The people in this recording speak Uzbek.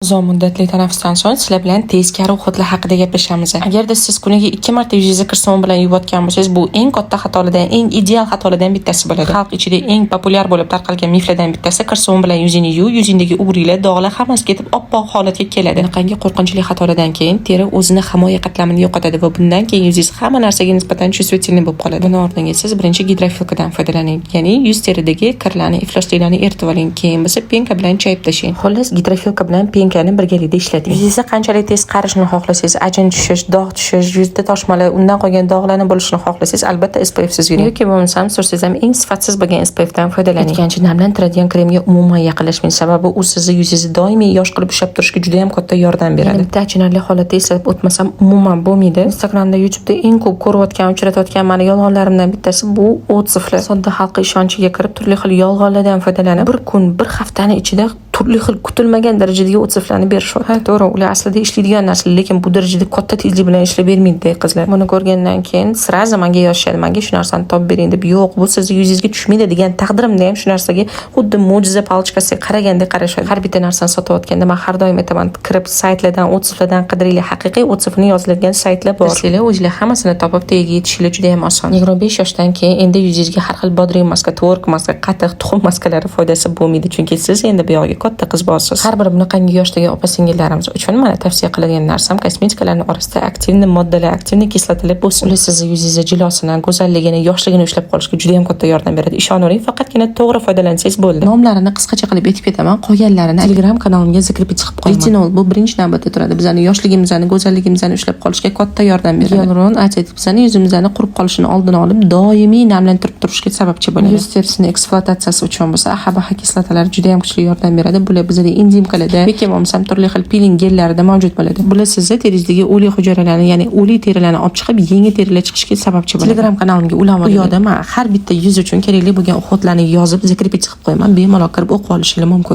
Uzoq muddatli tanaffusdan so'ng sizlar bilan tezkor уход lar haqida gaplashamiz. Agarda siz kuniga 2 marta yuzingizni kir sovun bilan yuvayotgan bo'lsangiz, bu eng katta xatolardan, eng ideal xatolardan bittasi bo'ladi. Xalq ichida eng populyar bo'lib tarqalgan miflardan bittasi: kir sovun bilan yuzingni yuv, yuzingdagi угри lar, dog'lar hammasi ketib, oppoq holatga keladi. Bunaqangi qo'rqinchli xatolardan keyin teri o'zini himoya qatlamini yo'qotadi va bundan keyin yuzingiz hamma narsaga nisbatan чувствительный bo'lib qoladi. Buni o'rniga siz birinchi гидрофилка dan foydalaning, ya'ni yuz teridagi kirlarni, iflosliklarni eritib oling, keyin bo'lsa пенка bilan chayib tashlang. Xullas, гидрофилка bilan пенка ni birgalikda ishlating. Yuzingizni qanchalik tez qarishini xohlasangiz, ajin tushish, dog' tushish, yuzda toshmalar, undan qolgan dog'larni bo'lishini xohlasangiz, albatta SPFsiz yuring. Yoki bo'lmasam, sursangiz ham eng sifatsiz bo'lgan SPFdan foydalaning. Aytgancha, namlantiradigan kremga umuman yaqinlashmang, sababi u sizni yuzingizni doimiy yosh qilib ushlab turishga juda ham katta yordam beradi. Yana bitta achinarli holatda eslatib o'tmasam umuman bo'lmaydi. Instagramda, YouTube'da eng ko'p ko'rayotgan, uchratayotgan mani yolg'onlarimdan bittasi bu отзыв lar. Sodda xalq ishonchiga kirib, turli xil yolg'onlardan foydalanib, bir kun, bir haftani ichida turli xil kutilmagan darajadagi отзыв larni berishyapti. Ha, to'g'ri, ular aslida ishlaydigan narsalar, lekin bu darajada katta tezlik bilan ishlab bermaydi, qizlar. Buni ko'rgandan keyin сразу menga yozishadi, menga shu narsani topib bering deb. Yo'q, bu sizni yuzingizga tushmaydi degan taqdirimda ham shu narsaga xuddi mo'jiza палочка siga qaragandek qarashadi. Har bitta narsani sotayotganda man har doim aytaman, kirib saytlardan, отзыв lardan qidiringlar, haqiqiy отзыв ini yozilgan saytlar bor. Sizlar o'zinglar hammasini topib, tagiga yetishinglar juda ham oson. 25 yoshdan keyin endi yuzingizga har xil bodring maska, tvorog maska, qatiq, tuxum maskalari foydasi bo'lmaydi, chunki siz endi bu yog'iga katta qiz bo'lasiz. Har bir bunaqangi yoshdagi opa singillarimiz uchun mana tavsiya qiladigan narsam: kosmetikalarni orasida активный moddalar, активный kislotalar bo'lsin. Ular sizni yuzingizni jilosini, go'zalligini, yoshligini ushlab qolishga juda ham katta yordam beradi. Ishonavering, faqatgina to'g'ri foydalansangiz bo'ldi. Nomlarini qisqacha qilib aytib ketaman, qolganlarini Telegram kanalimga закрепить qilib qo'yaman. Retinol bu birinchi navbatda turadi. Bizani yoshligimizni, go'zalligimizni ushlab qolishga katta yordam beradi. Гиалурон acid bizani yuzimizni qurib qolishini oldini olib, doimiy namlantirib turishga sababchi bo'ladi. Yuz terisini ekspluatatsiyasi uchun bo'lsa AHA, BHA kislotalari juda ham kuchli yordam beradi. Bular bizada энзимка larda yoki bo'lmasam turli xil piling gellarida mavjud bo'ladi. Bular sizni teringizdagi o'lik hujayralarni, ya'ni o'lik terilarni olib chiqib, yangi terilar chiqishiga sababchi bo'ladi. Telegram kanalimga ulanib, u yoqda man har bitta yuz uchun kerakli bo'lgan уход larni yozib, закрепить qilib qo'yaman. Bemalol kirib o'qib olishingiz mumkin.